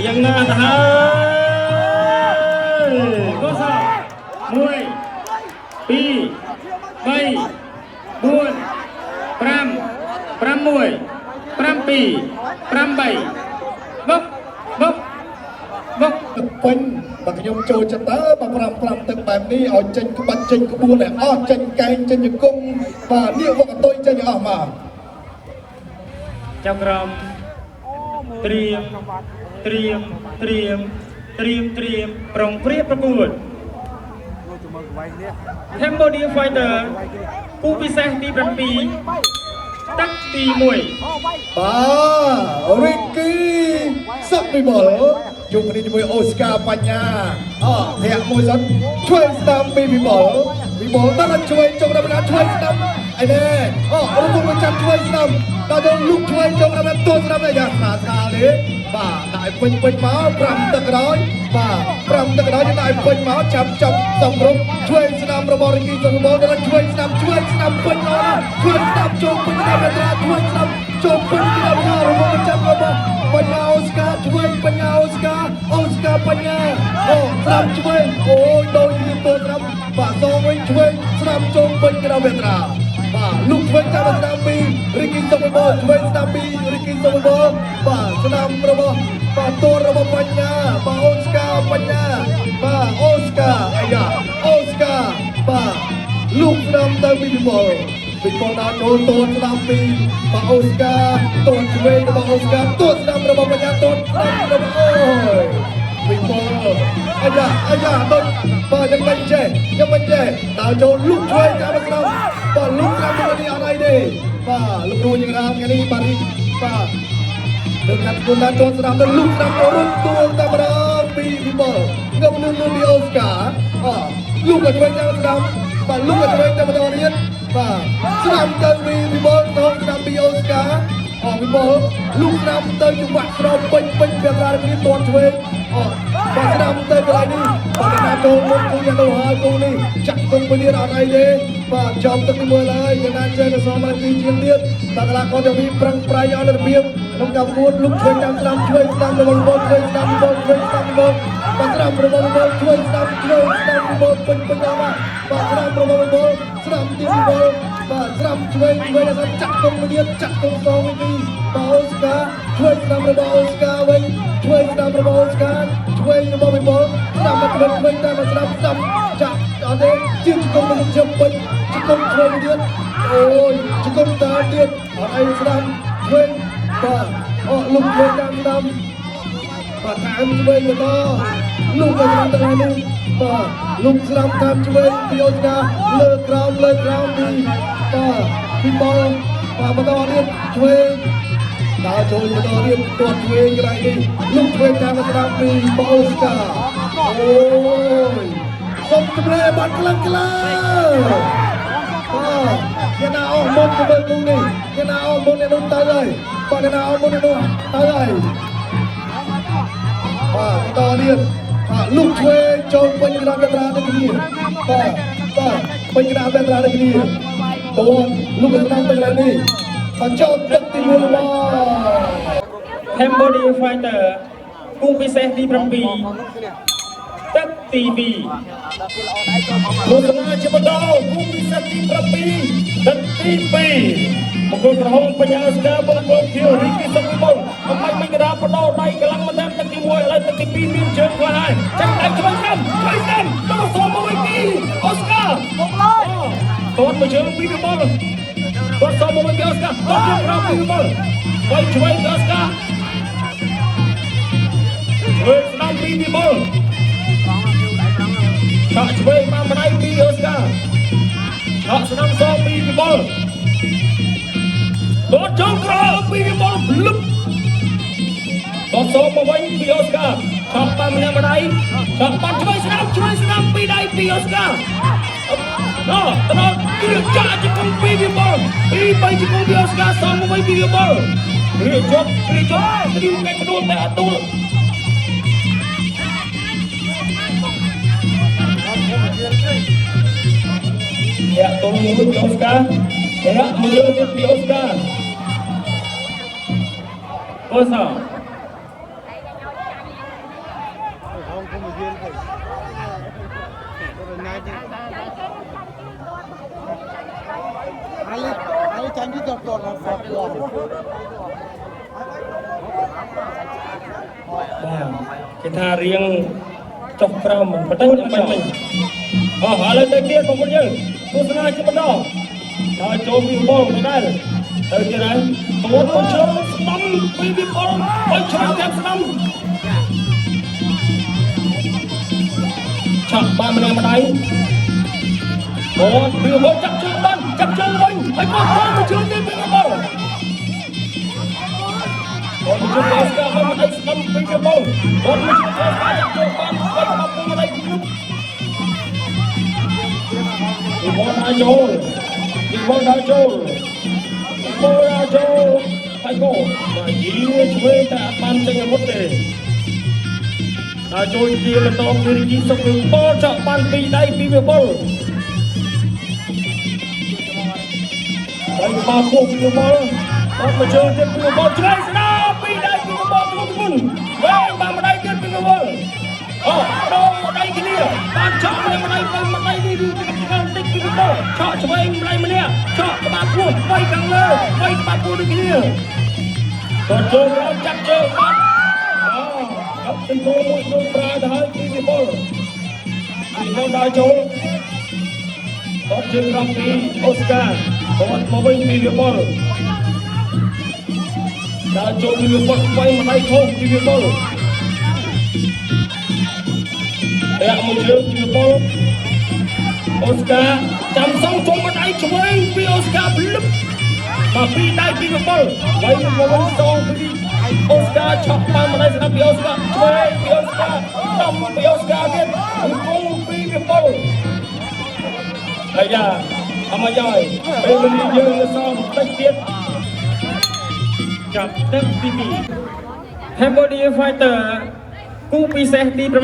យ៉ាងណាទៅហើយកូស1 2 3 4 5 6 7 8បុកបុកបុក ទឹកពេញបើខ្ញុំចូលចិត្តតើបើ5 5ទឹកបែបនេះឲ្យចេញក្បាច់ចេញក្បួនឲ្យអស់ចេញកែងចេញជង្គង់បាទនេះវកតុយចេញឲ្យអស់មក ចៅក្រមត្រៀមត្រៀមត្រៀមត្រៀមត្រៀមប្រុងព្រៀបប្រកួត Cambodia Fighter គូពិសេសទី7ទឹកទី1 បាទរីគីសុកវិបុលជួបគ្នាជាមួយអូស្ការបញ្ញាអធាក់មួយសិនជួយស្ដាំពីវិបុលវិបុលដល់ជួយចុងដល់ណាជួយស្ដាំអីណែអូរពុកចាំជួយស្ដាំដល់ទៅលុកជួយចុងដល់ទួស្ដាំអីយ៉ាស្រាស្រាទេបាទដាក់ឲ្យពេញពេញមក5ទឹកក្រោយបាទ5ទឹកក្រោយដាក់ឲ្យពេញមកចាំចាប់សំរុំជួយស្ដាំរបស់រីគីសុកវិបុលដល់ជួយស្ដាំជួយស្ដាំពេញមកជួយស្ដាំចូលពេញដល់ត្រាជួយស្ដាំចូលពេញដល់របស់ចាំរបស់បញ្ញាអូស្ការជួយបញ្ញាអូស្ការអូស្ការបញ្ញាអូស្ដាំជួយអូយដូចគ្នាតួស្ដាំបាទសងវិញជួយស្ដាំចូលពេញក្រៅវេត្រាបាទលោកជួយចាំស្ដាំពីរីគីសុកបលជួយស្ដាំពីរីគីសុកបលបាទស្ដាំរបស់បាទតួរបស់បញ្ញាបាទអូស្ការបញ្ញាបាទអូស្ការអាយ៉ាអូស្ការបាទលោកស្ដាំទៅពីវិបុល ពីបងដល់ចូលតូនស្ដាំពីបាទអូស្ការតូនឆ្វេងរបស់អូស្ការតូនស្ដាំរបស់បញ្ញាតូនស្ដាំរបស់អូយពីបងអាយ៉ាអាយ៉ាដូចបាទយ៉ាងមិនចេះយ៉ាងមិនចេះដល់ចូលលុកឆ្វេងតាមស្ដាំបាទលុកស្ដាំទៅនេះអត់អីទេបាទលោកគ្រូយ៉ាងណាថ្ងៃនេះបាទនេះបាទលើកាត់គុណដល់ចូលស្ដាំទៅលុកស្ដាំទៅរុំទួងតែម្ដងពីវិបុលងឹមលឿនលឿនពីអូស្ការអលុកឲ្យឆ្វេងតាមស្ដាំបាទលុកឲ្យឆ្វេងតែម្ដងទៀតបាទស្ដាំទៅពីវិបុលទៅស្ដាំពីអូស្ការអវិបុលលុកស្ដាំទៅចង្វាក់ស្រោបពេញពេញពាក់កណ្ដាលគ្នាទាន់ឆ្វេងអបាទស្ដាំទៅកន្លែងនេះបាទណាចូលមុនគូយ៉ាងទៅហើយគូនេះចាក់គុំទៅទៀតអត់អីទេបាទចំទឹកទី1ឡើយយ៉ាងណាចេះទៅសមនាទីជាងទៀតបាទកីឡាករទាំងពីរប្រឹងប្រែងឲ្យលទ្ធភាពក្នុងការប្រកួតលុកឆ្វេងតាមស្ដាំឆ្វេងស្ដាំរបស់វិបុលឆ្វេងស្ដាំវិបុលឆ្វេងស្ដាំវិបុលបាទស្ដាំរបស់វិបុលឆ្វេងស្ដាំឆ្វេងស្ដាំវិបុលពេញពេញដល់បាទបាទស្ដាំរបស់វិបុលស្ដាំទៀតវិបុលបាទស្ដាំឆ្វេងឆ្វេងដល់ចាក់គុំទៅទៀតចាក់គុំសងវិញពីបាទអូស្ការឆ្វេងស្ដាំរបស់អូស្ការវិញឆ្វេងស្ដាំរបស់អូស្ការឆ្វេងរបស់វិបុលស្ដាំមកឆ្វេងឆ្វេងតែមកស្ដាំស្ដាំចាក់អត់ទេជាងជង្គង់មកជើងពេញជង្គង់ឆ្វេងទៀតអូយជង្គង់តាទៀតអត់អីស្ដាំឆ្វេងបាទអកលុកឆ្វេងតាមស្ដាំបាទតាមឆ្វេងបន្តលុកទៅតាមទាំងនេះបាទលុកស្ដាំតាមឆ្វេងពីអូស្ការលើក្រោមលើក្រោមពីបាទពីបលបាទបន្តទៀតឆ្វេងដើរចូលបន្តទៀតទាត់ឆ្វេងកន្លែងនេះលុកឆ្វេងតាមស្ដាំពីបអូស្ការអូយសុំជម្រាបបាត់ខ្លាំងខ្លាំងបាទអ្នកណាអស់មុនទៅមើលគូនេះអ្នកណាអស់មុនអ្នកនោះទៅហើយបាទអ្នកណាអស់មុនអ្នកនោះទៅហើយបាទបន្តទៀតបាទលុកឆ្វេងចូលពេញក្រាបត្រាដូចគ្នាបាទបាទពេញក្រាបត្រាដូចគ្នាតូនលុកស្ដាំទៅកន្លែងនេះបាទចូលទឹកទី1មក Cambodia Fighter គូពិសេសទី7ទឹកទី2 ទស្សនាជាបន្តគូពិសេសទី7ទឹកទី2បង្គោលក្រហមបញ្ញាស្កាបង្គោលខៀវរីគីសុកវិបុលអំបញ្ញមិញកដាបដោដៃកម្លាំងមកតាមទឹកទី1ឥឡូវទឹកទី2មានជើងខ្លះហើយចាំដៃឆ្វេងស្ដាំឆ្វេងស្ដាំទៅសមកវិញពីអូស្ការមកឡើយតនមួយជើងពីវិបុលតនសមកវិញពីអូស្ការតនជើងក្រោមពីវិបុលវាយឆ្វេងពីអូស្ការឆ្វេងស្ដាំពីវិបុលឆក់ឆ្វេងមកម្ដាយពីអូស្ការឆក់ស្ដាំសពីវិបុលតជើងក្រោមពីវិបុលភ្លឹបតសមកវិញពីអូស្ការឆក់បានម្នាក់ម្ដាយឆក់បានឆ្វេងស្ដាំឆ្វេងស្ដាំពីដៃពីអូស្ការណោតដល់គ្រឿងចាក់ជង្គង់ពីវិបុលពីបីជង្គង់ពីអូស្ការសមកវិញពីវិបុលគ្រឿងជាប់គ្រឿងជាប់គ្រឿងកាច់ផ្ដួលតែអត់ដួល អ្នកតុងមួយពីអូស្ការអ្នកមួយលើទៀតពីអូស្ការអូស ហើយចាញ់ទីតតតដល់គាត់ បាទគេថារៀងចុះក្រោមបន្តិចមិនមិញអោះឥឡូវទៅទៀតបងប្អូនយើងទស្សនាជាបន្តដល់ចូលវិបុលមិនដែរទៅទៀតហើយបងប្អូនជើងស្ដាំពីវិបុលឲ្យឆ្លងតាមស្ដាំឆាក់បានម្នាក់ម្ដាយបងវិបុលចាប់ជើងបានចាប់ជើងវិញហើយក៏បានមកជើងទៀតពីវិបុល គាត់មកជួយស្កាហើយមកឲ្យស្ដាំពីកបោគាត់មកជួយស្កាចាប់ចូលបានគាត់មកពុំមកឲ្យគ្រប់ពីបលដល់ចូលពីបលដល់ចូលបលដល់ចូលហើយកោមកយីឆ្វេងតែអត់បានចេញអាវុធទេដល់ចូលជាបន្តពីរីជីសុកបលចောက်បានពីដៃពីវិបុលហើយមកពុះពីវិបុលបាត់មកជើងទៀតពីវិបុលឆ្វេងស្ដាំពីដៃពីវិបុលធ្ងន់ធ្ងន់វែងបានម្ដាយទៀតពីវិបុលអូដោម្ដាយគ្នាបានចောက်ម្នាក់ម្ដាយទៅម្ដាយនេះគឺឆ្ងល់តិចពីវិបុលឆក់ឆ្វេងម្ដាយម្នាក់ឆក់ក្បាលពោះវៃខាងលើវៃក្បាលពោះដូចគ្នាគាត់ជើងក្រោមចាប់ជើងបាត់អូចាប់សង្គមមួយខ្លួនប្រើទៅហើយពីវិបុលពីវិបុលដល់ចូលគាត់ជើងក្រោមពីអូស្ការគាត់មកវិញពីវិបុល ដល់ចូលពីវិបុលស្វ័យម្ដាយខុសពីវិបុលតាក់មួយជើងពីវិបុលអូស្ការចាំសងជុំម្ដាយឆ្វេងពីអូស្ការភ្លឹបមកពីដៃពីវិបុលវាយមកវិញសងពីអូស្ការឆក់តាមម្ដាយស្ដាប់ពីអូស្ការឆ្វេងពីអូស្ការដំពីអូស្ការទៀតអង្គពីវិបុលអាយ៉ាអមយ៉ាយពេលវេលាយើងនៅសល់បន្តិចទៀត ចាប់ទឹកទី2 Cambodia Fighter គូពិសេសទី7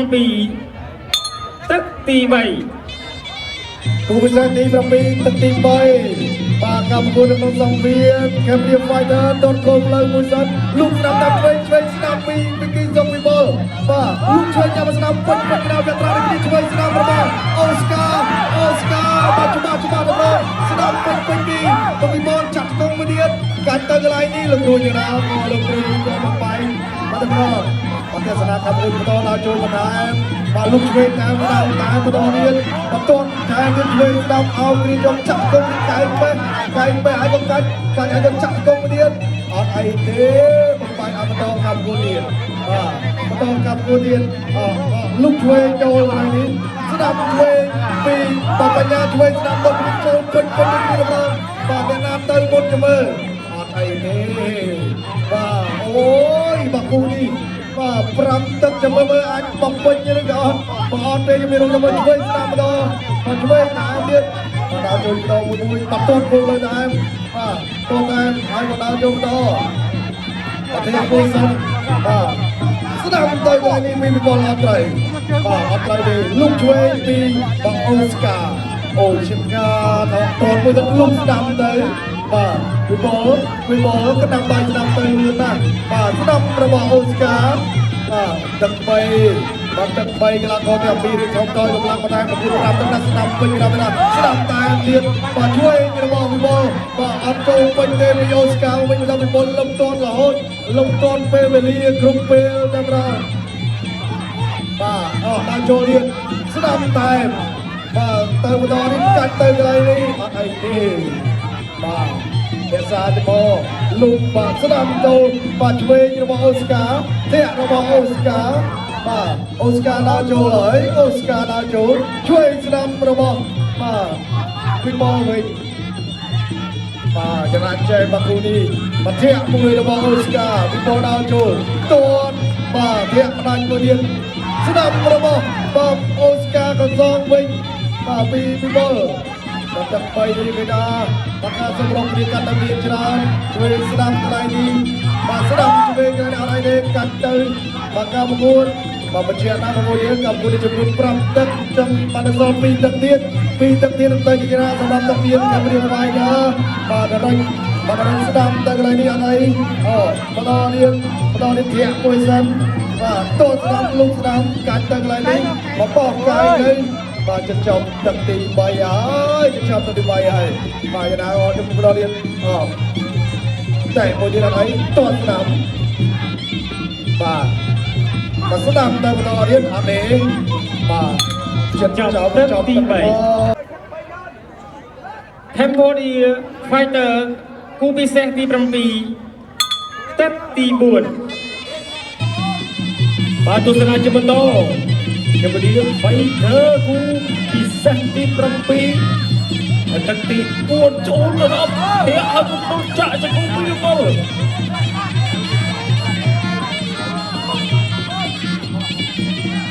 ទឹកទី3 គូពិសេសទី7ទឹកទី3បាទកម្ពុជានៅក្នុងសង្វៀន Cambodia Fighter តនគោផ្លូវមួយសិនលូកស្ដាំតាមឆ្វេងឆ្វេងស្ដាំពីវិគីសុងវិបុលបាទលូកឆ្វេងចាំស្ដាំពេញពេញក្រៅវាត្រានេះឆ្វេងស្ដាំរបស់អូស្ការអូស្ការបាទច្បាស់ច្បាស់ទៅស្ដាំពេញពេញពីវិបុលចាក់កងមួយទៀតកាច់ទៅកន្លែងនេះលោកគ្រូយ៉ាងណាក៏លោកគ្រូក៏មកបែងបាទទៅបាទទស្សនាកម្ពុជាបន្តដល់ចូលបន្ថែមបាទលុកឆ្វេងតាមតាមតាមបន្តទៀតបន្តថែមទៀតឆ្វេងស្ដាំអោគ្នាយកចាក់កងកែងបេះកែងបេះឲ្យកុំកាច់កាច់ឲ្យកុំចាក់កងទៀតអត់អីទេបំបាយអត់បន្តកម្ពុជាទៀតបាទបន្តកម្ពុជាទៀតអលុកឆ្វេងចូលកន្លែងនេះស្ដាំឆ្វេងពីបញ្ញាឆ្វេងស្ដាំដុតចូលពេញពេញនេះម្ដងបាទអ្នកណាទៅមុនទៅមើលអត់អីទេបាទអូយបាគូនេះបាទ5ទឹកចាំមើលមើលអាចបំពេញឬក៏អត់បើអត់ទេមានរំចាំមើលឆ្វេងស្ដាំម្ដងបាទឆ្វេងតាមទៀតបាទដល់ចូលម្ដងមួយមួយបាត់ទាត់គោលលើតាមបាទទាត់តាមហើយមកដល់ចូលម្ដងអធិការពលសិនបាទស្ដាំទៅកន្លែងនេះមានវិបុលអត់ត្រូវបាទអត់ត្រូវទេលុកឆ្វេងពីបងអូស្ការអូឈិមកាថតតមួយទៅលុកស្ដាំទៅបាទវិបុលវិបុលក៏ដាំបាយស្ដាំទៅលឿនណាស់បាទស្ដាំរបស់អូស្ការបាទទឹក3បាទទឹក3កីឡាករទាំងពីររៀបចំតយកម្លាំងបន្ថែម9 5ទឹកណាស់ស្ដាំពេញក្រៅណាស្ដាំតែទៀតបាទជួយរបស់វិបុលបាទអត់ចូលពេញទេពីអូស្ការវិញដល់វិបុលលំតនរហូតលំតនពេលវេលាគ្រប់ពេលតែម្ដងបាទអស់ដល់ចូលទៀតស្ដាំតែបាទទៅបន្តនេះកាច់ទៅកន្លែងនេះអត់អីទេបាទភាសាទៅមកលុបបាទស្ដាំចូលបាទឆ្វេងរបស់អូស្ការធាក់របស់អូស្ការបាទអូស្ការដើរចូលហើយអូស្ការដើរចូលឆ្វេងស្ដាំរបស់បាទវិបុលវិញបាទចរាចរណ៍បាគូនេះបាធាក់មួយរបស់អូស្ការវិបុលដើរចូលតនបាទធាក់ផ្ដាច់មួយទៀតស្ដាំរបស់បាទអូស្ការក៏សងវិញបាទពីវិបុលបាទទឹក3នេះគេថាបាទការសម្រុកគ្នាកាន់តែមានច្រើនឆ្វេងស្ដាំកន្លែងនេះបាទស្ដាំឆ្វេងកន្លែងនេះអត់អីទេកាត់ទៅបាទការប្រកួតបាទបញ្ជាក់តាមប្រកួតយើងកម្ពុជាចំនួន5ទឹកចឹងបានសល់2ទឹកទៀត2ទឹកទៀតនឹងទៅជាណាសម្រាប់ទឹកទៀតកម្ពុជាស្វ័យណាបាទដល់បាទដល់ស្ដាំទៅកន្លែងនេះអត់អីអូបន្តទៀតបន្តទៀតធាក់មួយសិន បាទតតស្ដាំលុកស្ដាំកាច់ទៅកន្លែងនេះមកបោកកាយទៅបាទចិត្តចំទឹកទី3ហើយចិត្តចំទឹកទី3ហើយបាទយ៉ាងណាអត់ខ្ញុំបន្តទៀតអតែមួយទៀតអត់អីតតស្ដាំបាទបាទស្ដាំទៅបន្តទៀតអត់ទេបាទចិត្តចំចំ ទី3 Cambodia Fighter គូពិសេសទី7ទឹកទី4 បាទទស្សនាជាបន្តកម្ពុជា Fighter គូពិសេសទី7ហើយទឹកទី4ចូលទៅដល់ធាក់ឲ្យកំពុងចាក់ជង្គង់ពីវិបុល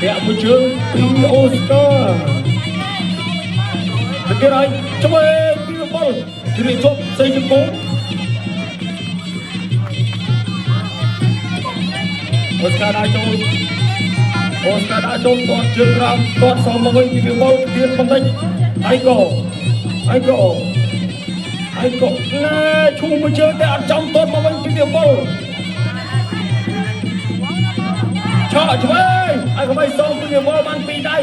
ធាក់មួយជើងពីអូស្ការទៅទៀតហើយឆ្វេងពីវិបុលជ្រាបជាប់សេជង្គង់អូស្ការដើរចូលអូស្ការដើរចូលទាត់ជើងក្រោមទាត់សមមកវិញពីវិបុលទៀតបន្តិចហើយកហើយកហើយកណែឈូមួយជើងតែអត់ចំទាត់មកវិញពីវិបុលឆក់ឆ្វេងហើយកុំឲ្យសមពីវិបុលបានពីរដៃ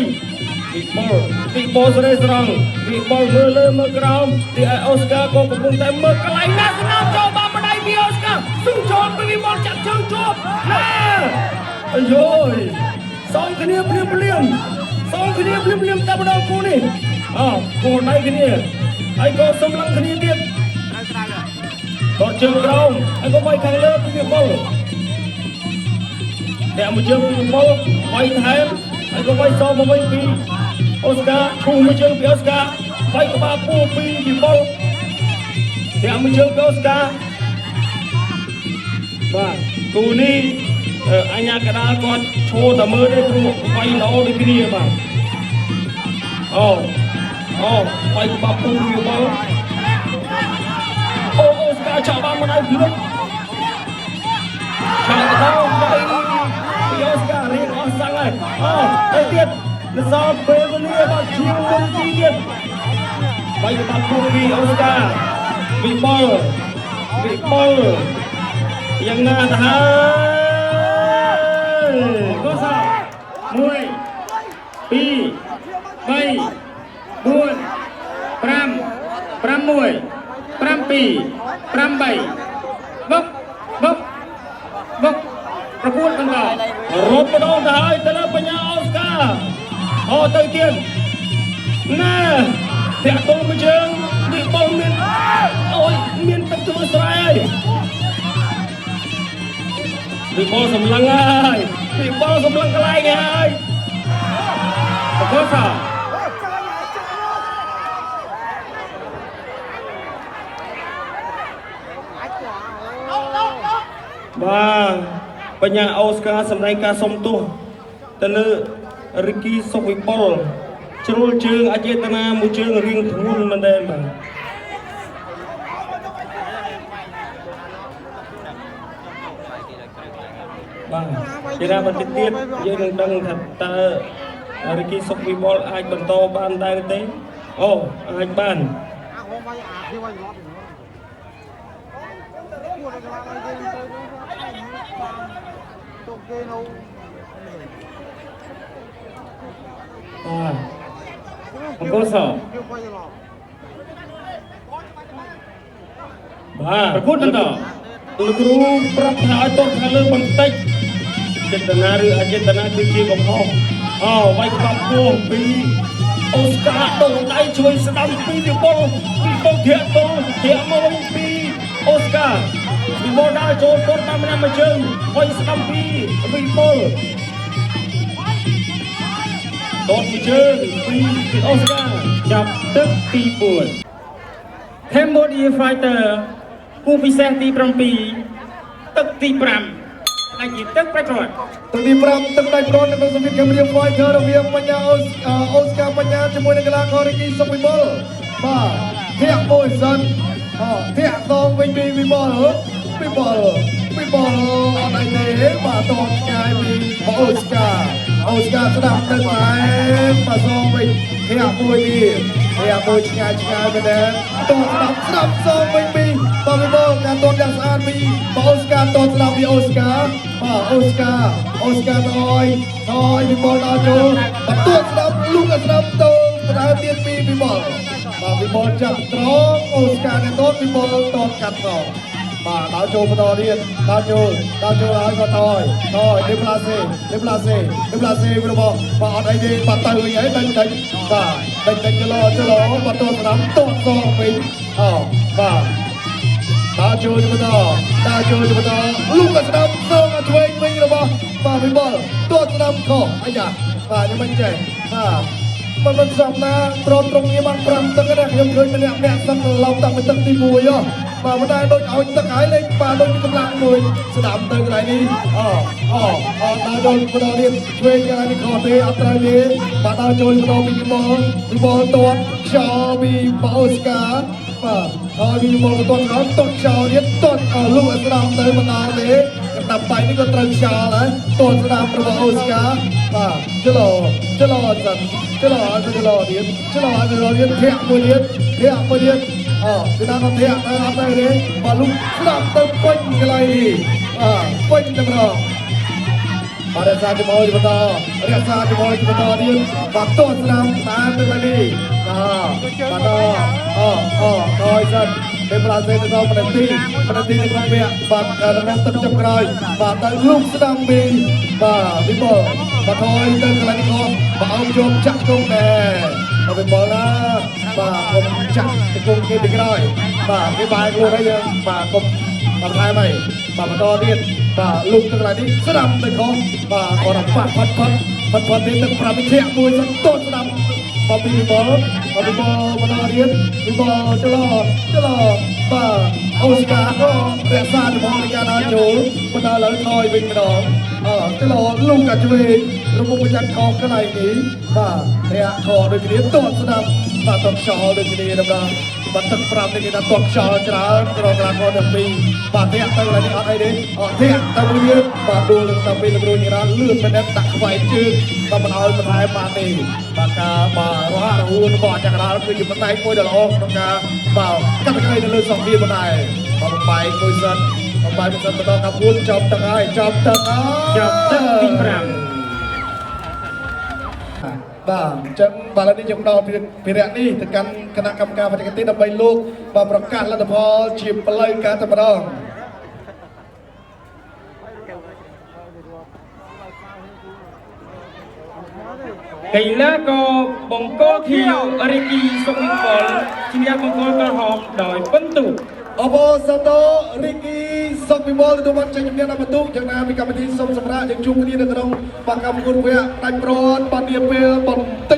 វិបុលវិបុលស្រេស្រង់វិបុលមើលលើមើលក្រោមទីឲ្យអូស្ការក៏កំពុងតែមើលកន្លែងណាស្នាមចូលបានម្ដាយពីអូស្ការស៊ូចូលពីវិបុលចាក់ជើងជាប់ណែអាយយសងគ្នាភ្លាមភ្លាមសងគ្នាភ្លាមភ្លាមតែម្ដងគូនេះអោគូដៃគ្នាហើយក៏សំឡឹងគ្នាទៀតគាត់ជើងក្រោមហើយក៏វាយខាងលើពីវិបុល តែមួយជើងពីវិបុលវាយថែមហើយក៏វាយសមកវិញពីអូស្ការឈូមួយជើងពីអូស្ការវាយក្បាលពោះពីវិបុលតែមួយជើងពីអូស្ការបាទគូនេះអញ្ញាកដាលគាត់ឈរតែមើលទេព្រោះវាយល្អដូចគ្នាបាទអូអូវាយក្បាលពោះពីវិបុលអូអូស្ការឆក់បានមិនឲ្យភ្លុកឆក់ទៅវាយពីអូស្ការរៀងអស់សាំងហើយអូទៅទៀតលសល់ពេលវេលាបាទជាងមុនទីទៀតវាយក្បាលពោះពីអូស្ការវិបុលវិបុលយ៉ាងណាទៅហើយ កុសល1 2 3 4 5 6 7 8បុកបុកបុកប្រកួតបន្ត រត់ម្ដងទៅហើយទៅលើបញ្ញាអូស្ការអូទៅទៀតណែធាក់ទល់មួយជើងវិបុលមានអូយមានទឹកធ្វើស្រែហើយវិបុលសម្លឹងហើយវិបុលសម្លឹងកន្លែងហើយ បកសល បាទបញ្ញាអូស្ការសម្ដែងការសុំទោសទៅលើរិគីសុកវិបុលជ្រុលជើងអចេតនាមួយជើងរៀងធ្ងន់មែនទេបាទបាទជាណាបន្តិចទៀតយើងនឹងដឹងថាតើរិគីសុកវិបុលអាចបន្តបានដែរទេអូអាចបាន អាហូមវាយអាគេវាយឡប់ពួកកន្លងគេទៅទុកគេនៅ បាទបកសល គេវាយឡប់ បាទ ប្រកួតបន្ត លោកគ្រូប្រាប់ថាឲ្យទាត់ខាងលើបន្តិចចេតនាឬអចេតនាគឺជាកំហុសអូវាយក្បាប់ពោះពីអូស្ការដងដៃជួយស្ដាំពីវិបុលវិបុលធាក់ទល់ធាក់មកវិញពីអូស្ការវិបុលដើរចូលទាត់តាមម្នាក់មួយជើងវាយស្ដាំពីវិបុលទាត់មួយជើងពីអូស្ការ ចាប់ទឹកទី4 Cambodia Fighter គូពិសេសទី7ទឹកទី5អាចជាទឹកប្រជរ ទឹកទី5ទឹកដៃប្រននៅក្នុងសង្វៀនកម្ពុជា Fighter រវាងបញ្ញាអូស្អូស្កាបញ្ញាជាមួយនឹងកីឡាកររីគីសុកវិបុលបាទធាក់មួយសិនអធាក់ដងវិញពីវិបុលវិបុលវិបុលអត់អីទេបាទតបឆ្ងាយពីអូស្កាអូស្កាស្ដាប់ទៅតែបាទសងវិញធាក់មួយទៀតធាក់មួយឆ្ងាយឆ្ងាយមែនទេតបស្ដាប់ស្ដាប់សងវិញពីបាទវិបុលការតបយ៉ាងស្អាតពីអូស្កាតបស្ដាប់ពីអូស្កាបាទអូស្កា អូស្ការថយថយវិបុលដល់ចូលបន្ទួតស្ដាប់លូកស្ដាប់ទៅដដែលទៀតពីវិបុលបាទវិបុលចាប់ត្រង់អូស្ការនៅតតវិបុលតតកាត់សងបាទដល់ចូលបន្តទៀតដល់ចូលដល់ចូលហើយក៏ថយថយដេប្លាសេដេប្លាសេដេប្លាសេរបស់បាទអត់អីទេបាទទៅវិញហើយដេញដេញបាទដេញដេញចលោចលោបាទតតស្ដាំតតសងវិញអូបាទ ដើរចូលបន្តដើរចូលបន្តលូកស្ដាំសងឆ្វេងវិញរបស់បាទវិបុលតតស្ដាំខអាយ៉ាបាទខ្ញុំមិនចេះបាទមិនមិនសំណាត្រង់ត្រង់នេះបាន5ទឹកណាខ្ញុំឃើញម្នាក់ម្នាក់សឹងឡោមតាំងពីទឹកទី1ហ៎បាទមិនដែរដូចឲ្យទឹកហើយលេងបាទដូចកម្លាំងមួយស្ដាំទៅកន្លែងនេះអូអូអូដើរចូលបន្តទៀតឆ្វេងកន្លែងនេះខុសទេអត់ត្រូវទេបាទដើរចូលបន្តពីវិបុលវិបុលតតខ្យល់ពីបាអូស្កាបាទហើយវិបុលក៏តតក្រោយតតខ្យល់ទៀតតតលុកស្ដាំទៅមិនដល់ទេកណ្ដាប់បៃនេះក៏ត្រូវខ្យល់ដែរតតស្ដាំរបស់អូស្កាបាទចលោចលោសិនចលោឲ្យចលោទៀតចលោឲ្យចលោទៀតធាក់មួយទៀតធាក់មួយទៀតអូពីណាក៏ធាក់ទៅអត់ទៅទេបាទលុកស្ដាំទៅពេញកន្លែងនេះបាទពេញតែម្ដង បាទរក្សាជំហរជាបន្តរក្សាជំហរជាបន្តទៀតបាទទោះស្នាមតាមទៅនេះបាទបាទអូអូថយសិនពេលប្រាសេទៅដល់ប្រទីប្រទីនៅក្នុងវគ្គបាទក្នុងទឹកចុងក្រោយបាទទៅលុកស្ដាំពីបាទវិបុលបាទថយទៅកន្លែងនេះក៏បាទអោបជាប់ចាក់ជង្គង់ដែរបាទវិបុលណាបាទកុំចាក់ជង្គង់គេពីក្រោយបាទគេបាយខ្លួនហើយយើងបាទកុំបាទថែមហើយបាទបន្តទៀតបាទលុកទៅកន្លែងនេះស្ដាំទៅខុសបាទគាត់ប៉ះផាត់ផាត់ផាត់ផាត់ទៀតទឹក5វិធាមួយសិនតតស្ដាំបាទពីបលបាទពីបលបន្តទៀតពីបលចលោចលោបាទអូស្ការក៏រក្សាជំហរនៃការដើរចូលបន្តឥឡូវថយវិញម្ដងអចលោលុកកាឆ្វេងរមុខប្រច័នខុសកន្លែងនេះបាទធាក់ខដូចគ្នាតតស្ដាំបាទតខ្យល់ដូចគ្នាតម្រងបាទទឹក5នេះគេថាតខ្យល់ច្រើនក្រកលាករទាំងពីរបាទធាក់ទៅកន្លែងនេះអត់អីទេអត់ធាក់ទៅមួយទៀតបាទដួលនឹងទៅពីលគ្រូញរ៉ាលឿនមែនទេដាក់ខ្វែងជើងបាទមិនឲ្យបន្ថែមបានទេបាទការបាទរហ័សរហួនរបស់ចក្រដាលគឺជាផ្នែកមួយដ៏ល្អក្នុងការបាទកាត់ក្តីនៅលើសង្វៀនបណ្ដែរបាទបំបែកមួយសិនបំបែកមួយសិនបន្តកាពួនចប់ទឹកហើយចប់ទឹកហើយ ចាប់ទឹកទី5 បាទអញ្ចឹងបាទឥឡូវនេះយើងដល់ភារៈនេះទៅកាន់គណៈកម្មការបច្ចេកទេសដើម្បីលោកបាទប្រកាសលទ្ធផលជាផ្លូវការតែម្ដង កីឡាករបង្គោលខៀវរីគីសុខមង្គលឈ្នះបង្គោលក្រហមដោយពិន្ទុ អបអរសាទររីគីសុខវិមលទទួលបានជ័យជំនះដល់បន្ទុកយ៉ាងណាពីកម្មវិធីសូមសម្រាប់យើងជួបគ្នានៅក្នុងបាកម្មគុណវគ្គដាច់ប្រនបាទនាពេលបន្តិច